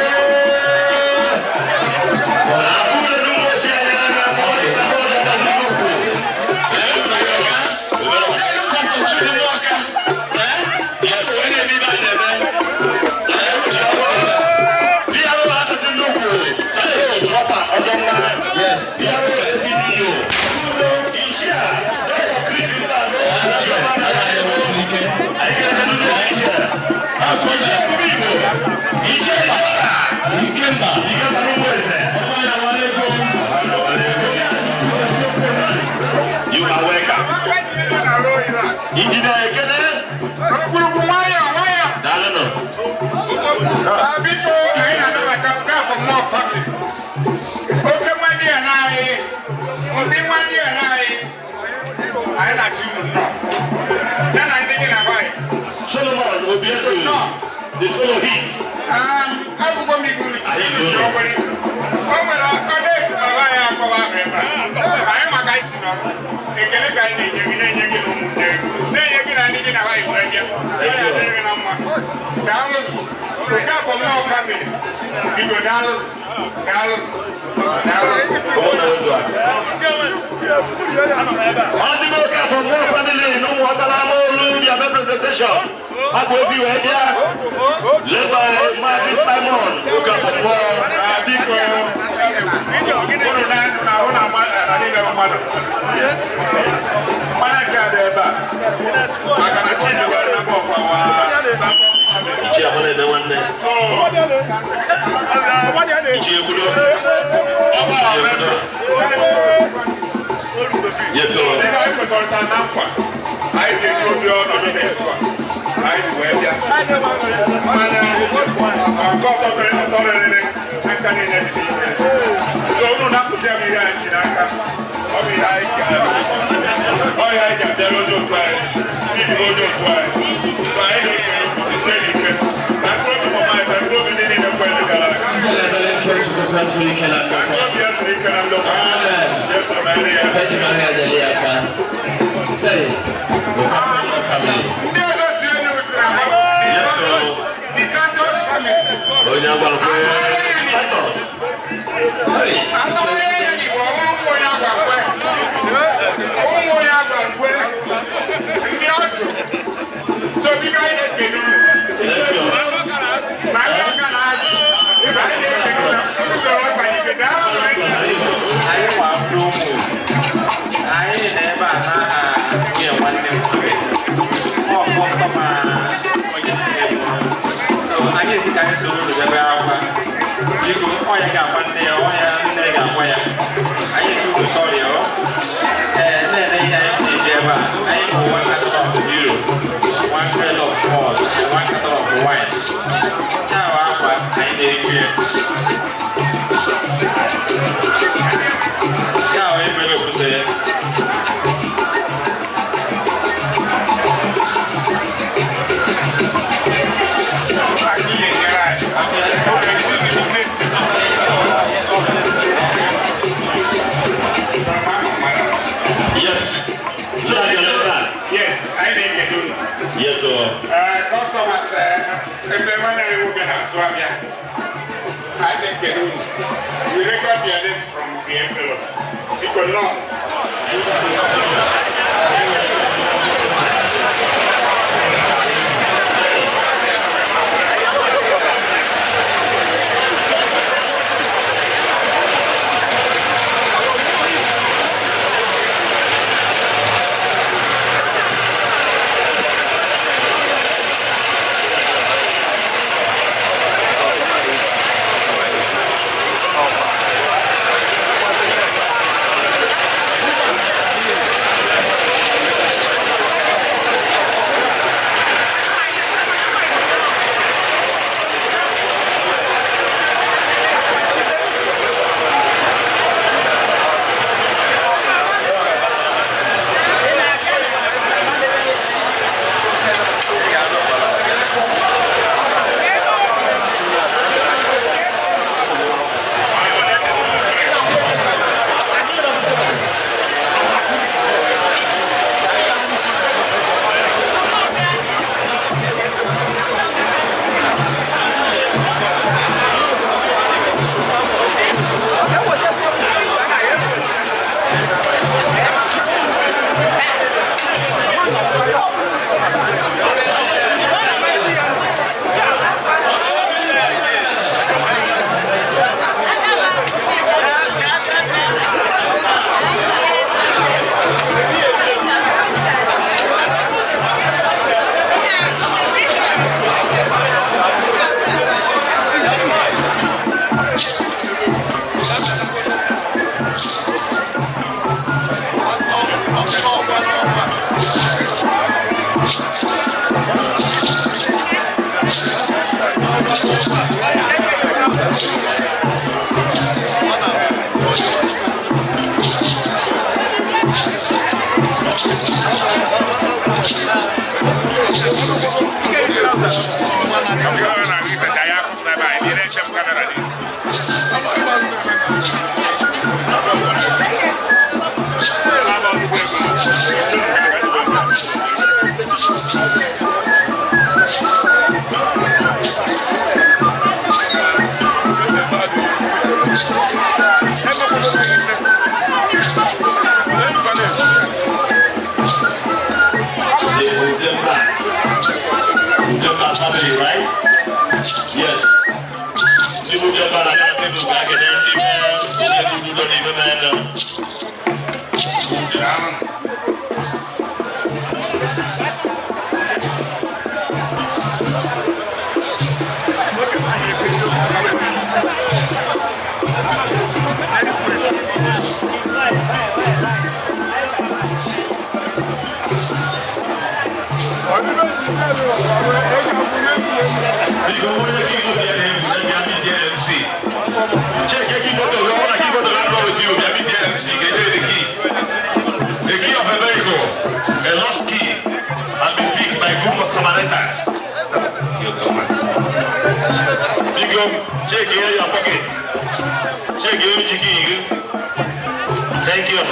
Akure n'ụbọchị anyị na-akpọ ịkpọ ọdada n'ukwu. Pastor Chidi Nwaka, yes, onye na-eme ibe a na-eme. PRO Adazi Nnukwu. Dropper ọzọ nwa. Yes. PRO ATDU. Ichie a, Dr. Chris Mbano. Chioma na Anyị ga-eme n'ụlọ Ichie. Ichie Ebube Igbo. Ichie Ikemba. Ikemba. Ikemba n'ụmụ eze. Ọba na nwale ego. You are welcome. Injinia Ekene. Ogologo nwayọọ nwayọọ. Daalụ nụ. Biko anyị na-anabata nke afọ mmụọ family. Oke nwanne ya na anyị, obi nwanne ya na anyị, anyị na-achị unu nnọọ. Ya na ndị gị na nwaanyị. Solomon Obiezu. The solo hit. Akwụkwọ m igu ọgbere. O nwere ọkọdọ ekumaba ya akọwa ahụ ebe a. Anyị maka isi nọrọ. Ekele ka anyị na-enye gị na-enye gị na ụmụnne gị. Na-enye gị na ndị gị na nwaanyị wee bịa. Ya ya adịrị gị na mma. Daalụ. Nke afọ mmụọ family. Biko daalụ. Daalụ. Daalụ. Ụmụnna otu a. Ọdịgo Okafor Mmụọ family na ụmụ ọkpara amaolu bịa mee presentation. Abụ obi wee bịa. Led by Maazị Simon Okafor Mmụọ. Biko, unu na ahụ na niile bụ mmadụ. Mmanya nke a dị ebe a. Maka na Chidi were member of our family. Ichie Amala eme nwanne. So, Ichie Ekwudo. Ichie Ekwudo. Yes, sir. Ndị anyị kwekọrịta na nkwa, anyị ji eji obi ọnọdụ dị etu a, anyị ji wee bịa. Mana nke ọtọ rere aka niile dị n'ime. So unu napụta ya bụ ihe anyị ji n'aka. Ọ bụ ihe anyị ji abịa. Ọ ihe anyị ji abịara onye otu anyị. Chidi bụ onye otu anyị. So anyị na-ekele unu, jisie ike. Na mkpụrụ obi mama anyị, na mkpụrụ obi ndị niile kwere gara aga. Ebere nke Chukwu zuru ike na Na ndokwa. mkpụrụ obi ya zuru ike na ndokwa. Amen. Jesu mere ya. Eji m aka deli aka. Hey, Okafor Mmụọ family. Ndị ọzọ si enu si na ha. Yes, sir. The Santos family. Onye agbankwe. Titus. Hey. Atọrọ ya Igbo ụmụ onye agbankwe. Ụmụ onye agbankwe. Ndị ọzọ. So biko anyị na-ekele unu. Thank you. Ma ndị ọka na-azụ. Anyị na-ekele unu. Unu zọrọ ọkpa ike. Daalụ anyị. Anyị nwa ndị ụmụ anyị nọ ebe a n'aha nwunye nwanne m nwoke. Ọ kọstọma onye nne m. So anyị esi ka anyị soro unu bịa bee akwa. Biko ọ ya ga-akwa nne ya, ọ ya nne ga-akwa ya. Anyị esi unu sọrị ọ. Ee, na-ene ihe anyị ji bịa ebe a. Anyị bụ one carton of euro, one crate of malt, and one carton of wine. Nke a bụ akwa anyị na-eku ya. Nke a bụ envelope so ya. Anyị ga-enyere anyị. Okay, this is the business. Yes. So that you're like Yes, anyị na-ekele unu. Yes, sir. Customers, ebe nwanne anyị nwoke na-azụ ahịa. Anyị na-ekele unu. We record your name from the envelope. Biko nnọọ. Ujemba family, right? Yes. Ndị Ujemba na-abịa tebụl ka agede ndị ndị udo n'ime ebe. Biko onye ka igbo bịa na-egwu na bịa meet MC. Check key photo, we want a key photo that with you, bịa meet MC, get the key. The key of a vehicle, a lost key, has been picked by group of Samaritan. Biko, check here your pocket. Check here your key. Thank you.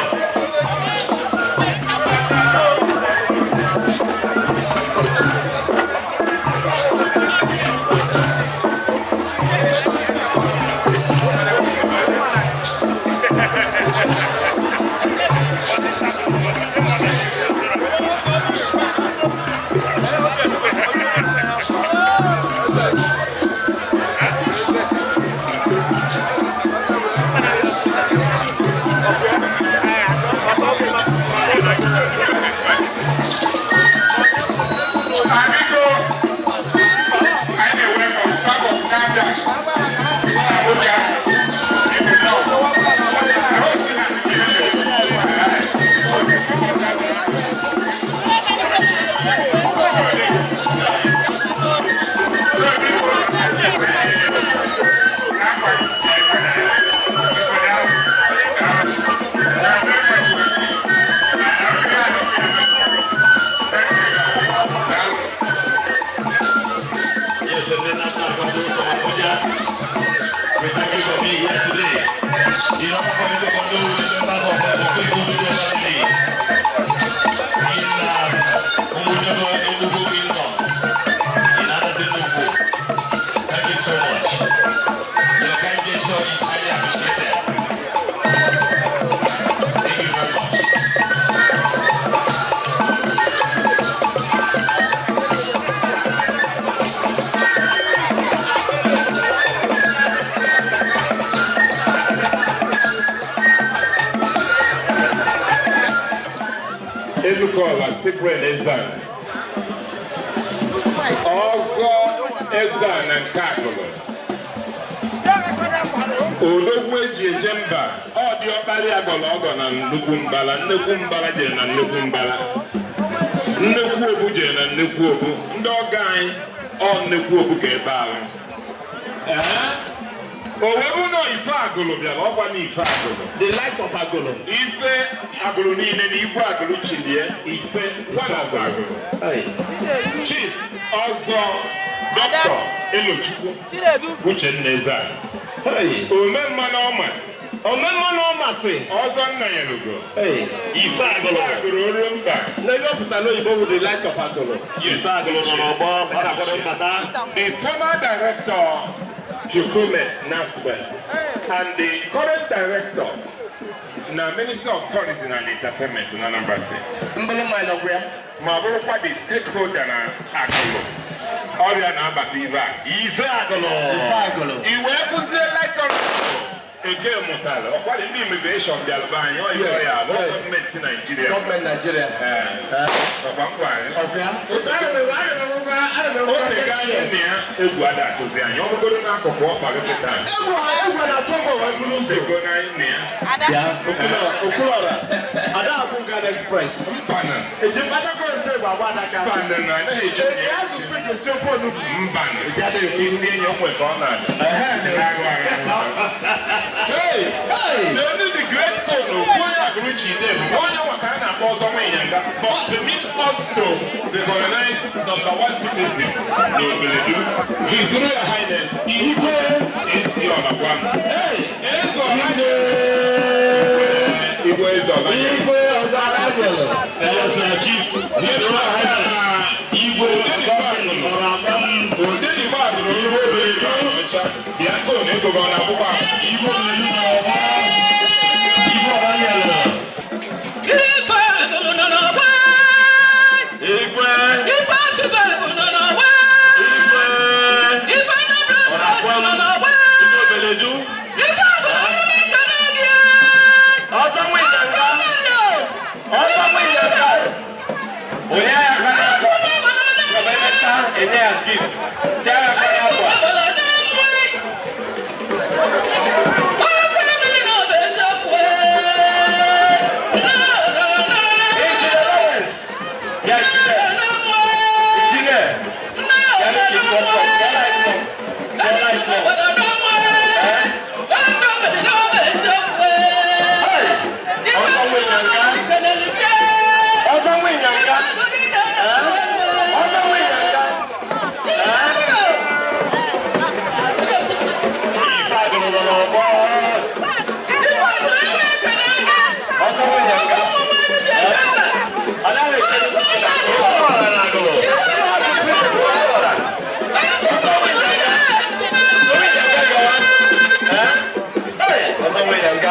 We thank you for being here today. In order for you to condole with the members of the Okeke family in Umujogo Enugu Kingdom, in Adazi-Nnukwu. Thank you so much. Your kind gesture is highly appreciated. Thank you very much. Elukola Cyprian Ezana. Ọzọ Ezana nke Agụlụ. Odogwu eji eje mba, ọ dị ọkpali agọlọ ọgọ na nnukwu mbala, nnukwu mbala jere na nnukwu mbala. Nnukwu obu jere na nnukwu obu. Ndị ọgọ anyị, ọ nnukwu obu ka ebe ahụ. O wee bụ na ife Agụlụ bịara, ọkwa na ife Agụlụ. The light of Agụlụ. Ife Agụlụ niile na igwe Agụlụ chilie, ife one of Agụlụ. Chief Ọzọ Dr. Elochukwu Uchenna Ezana. Omemma na ọmasị. Omemma na ọmasị. Ọzọ Nnanyelugo. Ife Agụlụ. Ife Agụlụ oru mba. Na ihe ọ pụtara n'oyibo bụ the light of Agụlụ. Ife Agụlụ nọ n'ọgbọ, ọ na-akwado mbata. The former director Chukwume Nasbel and the current director na Minister of Tourism and Entertainment na Anambra State. Ma bụrụkwa the stakeholder na Agụlụ. Ọrịa na-abata ibe a. Ife Agụlụ. Ife Agụlụ. I wee kụzie light on Eke mụtara ọkwa ndị immigration bịara be anyị, ọ yọrọ ya bụ gọọmenti Naijiria. Gọọmenti Naijiria. Ọkwa nkwa anyị. Ọbịa. O tega anyị nna ya egwu ada akụzi anyị, ọ bụgoro n'akụkụ ọkpa gị kịta. Egwu egwu na-atụ ọgwụ wee buru ụzọ. Tego na anyị nna ya. Bịa, Okwuluọra. Ada akwụ nga na Express. Mbanụ. Eji mkpachakwa ose bụ agba adaka. Mbanụ na anaghị eji Eji azụ friji esi ofe onugbu. Mbanụ. Isi enyi o nwere ka ọ na-adị. Si na-aghụ agha. Hey! They need the great code ofu onye agụrụ Chide bụ onye nwa ka a na-akpọ ọzọ nwa ịnyanga, but permit us to recognize number one citizen n'Obeledu, His Royal Highness Igwe Esi Ọnagwa. Eze Ọnagwa. Igwe Eze Ọnagwa. Igwe ọzọ arabụlụ. Chief. Igwe Odenigbo agụrụ Igwe Obeledu ọcha. Bịa kon ego gị ọ na-akwụkwọ ahụ. Igwe Obeledu na-ọgba. Igwe Ọnagwa. Ife agụrụ nọ n'ọgba. Igwe. Ife asụba bụ nọ n'ọgba. Igwe. Ife Anambra nọ n'ọgba. Igwe Obeledu. Ife agụrụ ọrụ ekele gị. Ọsọ nwa ịnyanga. Ọsọ nwa ịnyanga. Onye agha aka n'akwa. Gọba emechaa enye ya as gift. Si agha aka n'akwa. Ejide Lawrence. Ya ejide. Ejide. Ya lókè fún ọkọ. Ya láì fún. Ya láì fún. Ọsọ nwa ịnyanga. Ọsọ nwa ịnyanga. Ọsọ nwa ịnyanga. Ife agụrụ nọ n'ọgbọ. Ọsọ nwa ịnyanga. Anaghị ekele ọra na agụrụ. Ọsọ nwa ịnyanga. Nwa ịnyanga gawa. Ọsọ nwa ịnyanga.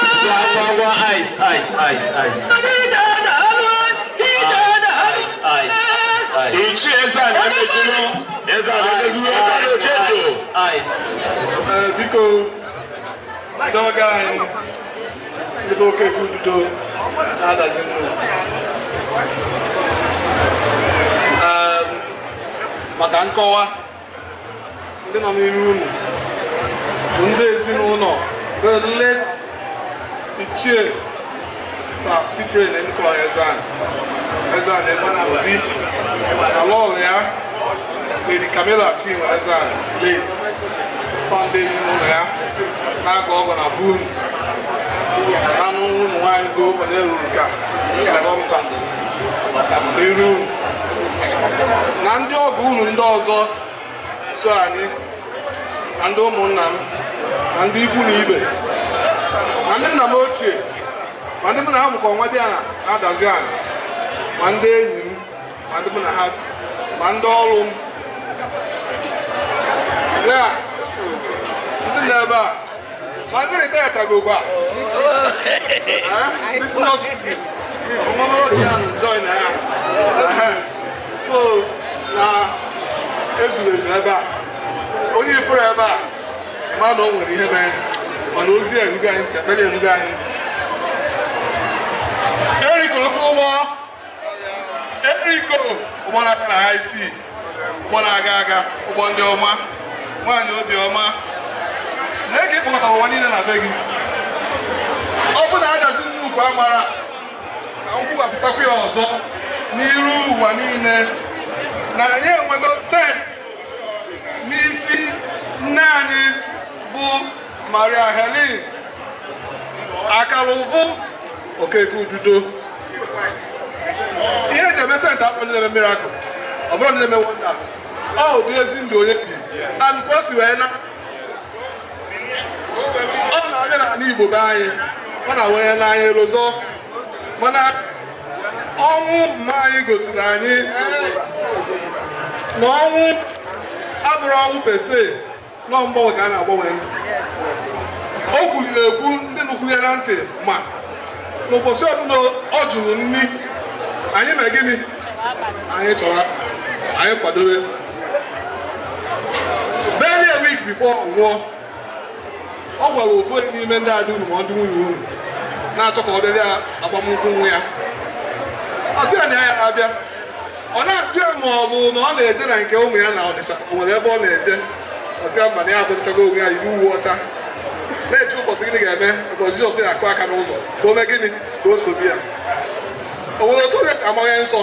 Ice, ice, ice, ice. Ice, ice. Ichie Eze Anamejulu. Eze Anamejulu. Eze Anamejulu. Ice. Ee, biko ndị ọga anyị ndị bụ oke ududo na-adazi nnukwu. Ee, maka nkọwa ndị nọ n'iru unu bụ ndị ezinụlọ the late Ichie Sir Cyprian Nkọ Ezeani Ezeani Ezeani Obi na lọọlụ ya Lady Camilla Chinwe Ezeani late tọ ndị ezinụlọ ya na-agọ ọgọ na be unu anụ ụmụ nwaanyị bụ onye ruru ka asọmta iru unu na ndị ọgọ unu ndị ọzọ so anyị na ndị ụmụnna m na ndị ikwu na ibe na ndị nna m ochie ma ndị mụ na ha mụkọ nwa dị ana na-adazi ana ma ndị enyi m ma ndị mụ na ha bi ma ndị ọrụ m ya ndị nọ ebe a ma ndị retire ugbu a. This is not easy. Ọmọbọrọ dị ya na join ya. So na ezuru ezu ebe a onye ifuru ebe a ịma na o nwere ihe mere mana ozi erugo anyị ntị, ekpere erugo anyị ntị. Eriko oke ụgbọ Eriko ụgbọ na-aga na high sea, ụgbọ na-aga aga, ụgbọ ndị ọma, nwaanyị obiọma na-ege ịkpọkọtara ụwa niile na be gị. Ọ bụ na adazi nnukwu amara ka m kwuwapụtakwa ya ọzọ n'iru ụwa niile na anyị enwego sent n'isi nne anyị bụ Maria Helen Akalụvụ Okeke Ududo. Ihe eji eme sent akpọ ndị na-eme miracle, ọ bụrụ ndị na-eme wonders, ọ ụdị ezi ndụ onye bi and ka o si wee na ọ na-abịa n'ala Igbo be anyị, ọ na-awanye n'anya elozọ, mana ọnwụ mma anyị gosiri anyị na ọnwụ abụrụ ọnwụ pese nọ mgbanwe ka a na-agbanwe ndụ. O kwuru ekwu ndị nụkwuru ya na ntị ma N'ụbọchị ọbụla ọ jụrụ nri anyị na gịnị anyị chọrọ anyị kwadobe. Barely a week before ọ nwụọ, ọ gwara ofu onye n'ime ndị ada unu ma ọ ndị nwunye unu na-achọ ka ọ bịa agbamnkwụ nwa ya. Ọ sị ya na ya abịa, ọ na-ajụ ya ma ọ bụ na ọ na-eje na nke ụmụ ya na Ọnịsha, o nwere ebe ọ na-eje. Ọ sị ya mba, na ya akwadochago onwe ya, yiri uwe ọcha, na-eche ụbọchị gịnị ga-eme, ụbọchị Jizọs ya akụ aka n'ụzọ ka o mee gịnị, ka o sobi ya. O nwere otu ụzọ esi amanye nsọ.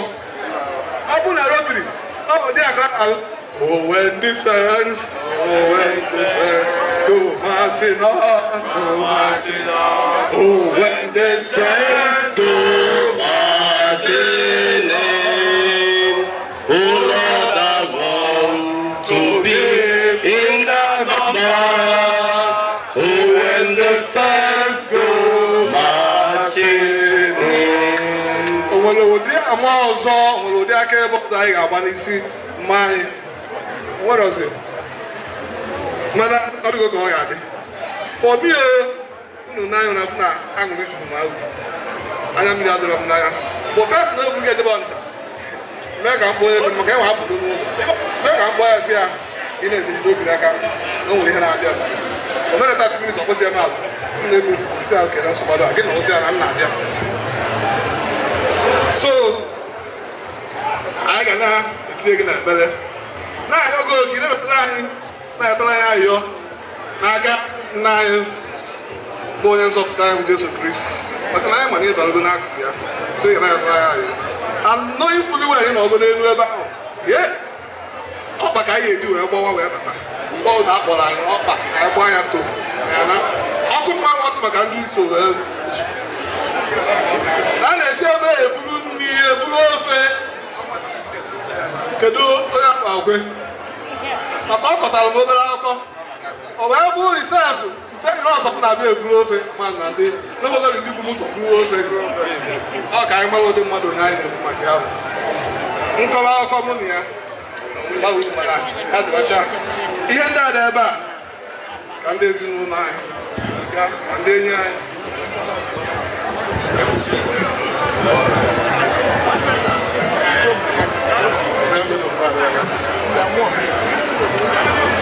Ọ bụ na rotary ọ bụ dị aka ahụ. Oh, when the saints, oh, when the saints go marching on, go marching on. Oh, when the saints go marching in, oh Lord, I want to be in the number. Oh, when the saints go marching in. O nwere ụdị ama ọzọ, o nwere ụdị aka ebe ọzọ anyị ga-agba n'isi mma anyị nwere ọzọ, mana ọ dịgo ka ọ ga-adị for me o. Unu n'anya na afụ na aṅụrị juru m ahụ, anya mmiri adịrọ m n'anya. Bụ first na obu ga-ejebe Ọnịsha, mee ka mkpọ onye maka enwe hapụgo n'ụzọ, mee ka mkpọ ya, si ya ị na-ejide obi n'aka na o nwere ihe na-abịa. O mere 30 minutes, ọkpọchi ya maazụ si m na-ego si ya kere nsogbu a gị na ozi ya na nna abịa. So anyị ga na-etinye gị n'ekpere, na-arịọ gị oge na-ewetara anyị, na-ayọtara anyị ayọ n'aka nna anyị bụ onye nzọpụta anyị bụ Jesu Kristi, maka na anyị ma na ịbarago n'akụkụ ya. So ị ga na-ayọtara anyị ayọ, and knowing fully well na ọgụ n'elu ebe ahụ ye ọkpa ka anyị ga-eji wee gbawa wee bata. Mgbe ọ na-akpọrọ anyị ọkpa ka anyị gbaa ya to ya na ọkụ mmanụ ọkụ maka ndị iso wee a na-esi ebe eburu nri, eburu ofe. Kedu onye akpa okwe maka ọ kọtara m obere akụkọ, ọ wee bụrụ risef nche na ọsọ m na-abịa eburu ofe ma na ndị n'obodo ndị bụ m ụzọ buru ofe. Ọ ka anyị mara ụdị mmadụ onye anyị na-ekwu maka ya bụ nkọwa akụkọ mụ na ya gbanwere, mana ya dị ọcha. Ihe ndị a dị ebe a ka ndị ezinụlọ anyị ga ka ndị enyi anyị.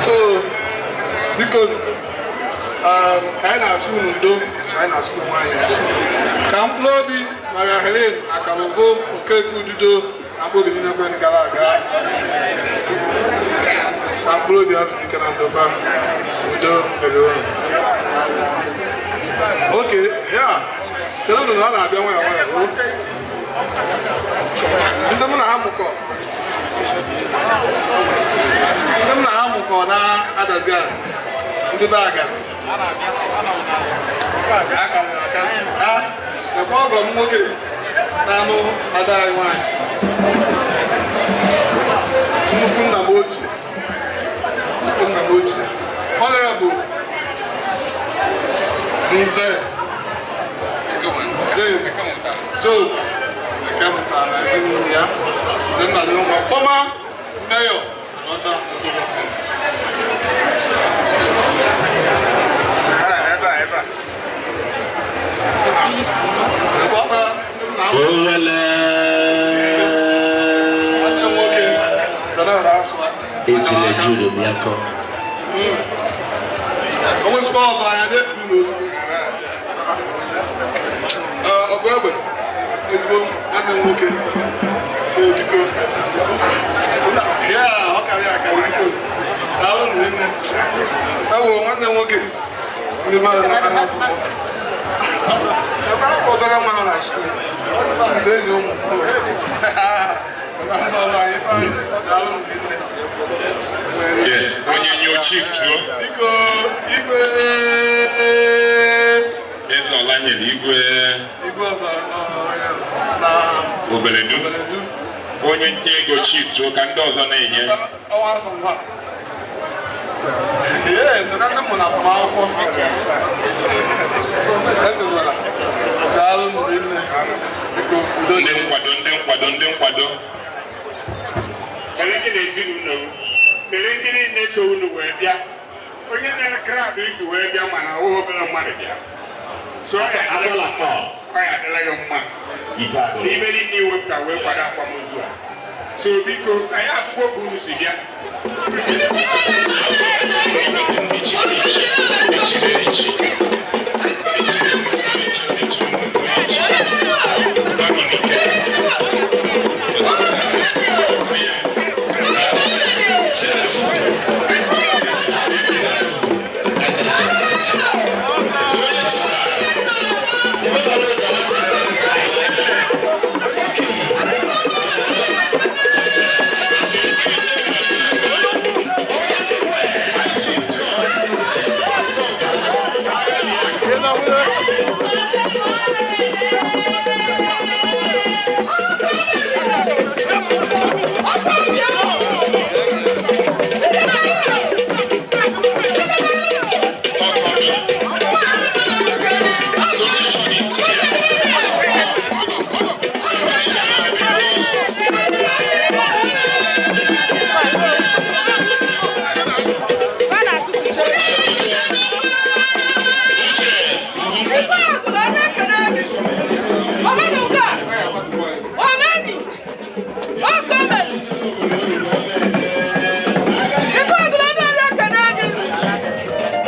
So biko, ka anyị na-asụ unu ndo, ka anyị na-asụ onwe anyị ndo, ka mkpụrụ obi Maria Helen Akalugo Okeke Ududo na mkpụrụ obi niile kwen gara aga, ka mkpụrụ obi azụ ike na ndokwa. Udo dịrị unu. Oke ya chere unu na ọ na-abịa nwayọ nwayọ. Ndị mụ na ha mụkọ, ndị m na ha mụkọ na-adazi ala, ndị be aga aka aka ha ekwe. Ọgọ m nwoke na-anụ ada anyị nwaanyị, nnukwu nna m ochie, nnukwu nna m ochie, Honorable Nze Joe Ekemụta na ezinụlọ ya, Nze Nnadịrịnwa, former mayor Anaọcha local government. Ebe ọkpara ndị m na-amụ nwanne m nwoke Bernard Asụa. Ejile juru m ya kọ. O nwezikwa ọzọ anya na-ekuru n'ozugbo. Ọgụ egbe, ezigbo nwanne m nwoke, so biko ya ọ karịa akarị. Biko daalụ nne. Ewo nwanne m nwoke, ndị mmadụ na-aka n'akwụkwọ ekwe obere nwa ha na school, ndị enyi ụmụ m ọrụ anyị. Ifeanyị, daalụ nne. Yes, onye new chief chuo. Biko, igwe. Eze Ọlanyere igwe. Igwe ọzọ na Obeledu. Obeledu. Onye nte ego chief chuo ka ndị ọzọ na-enye. Ọnwa nsọ ngwa ee ndụka ndị mụ na agbamakwụkwọ echezọla. Daalụ nri nne, biko udo. Ndị nkwado, ndị nkwado, ndị nkwado. Kele gị na ezinụlọ unu, kele ndị niile so unu wee bịa. Onye na-ere crowd iji wee bịa, mana ọwụghị obere mmadụ bịa. So Adọla kpọ. Ọ ya adịla gị mma n'ime niile iwepụta wee kwado akwamozu a. So biko, anyị akwụkwọ ka unu si bịa. Ndị chiri echi, echiri echi.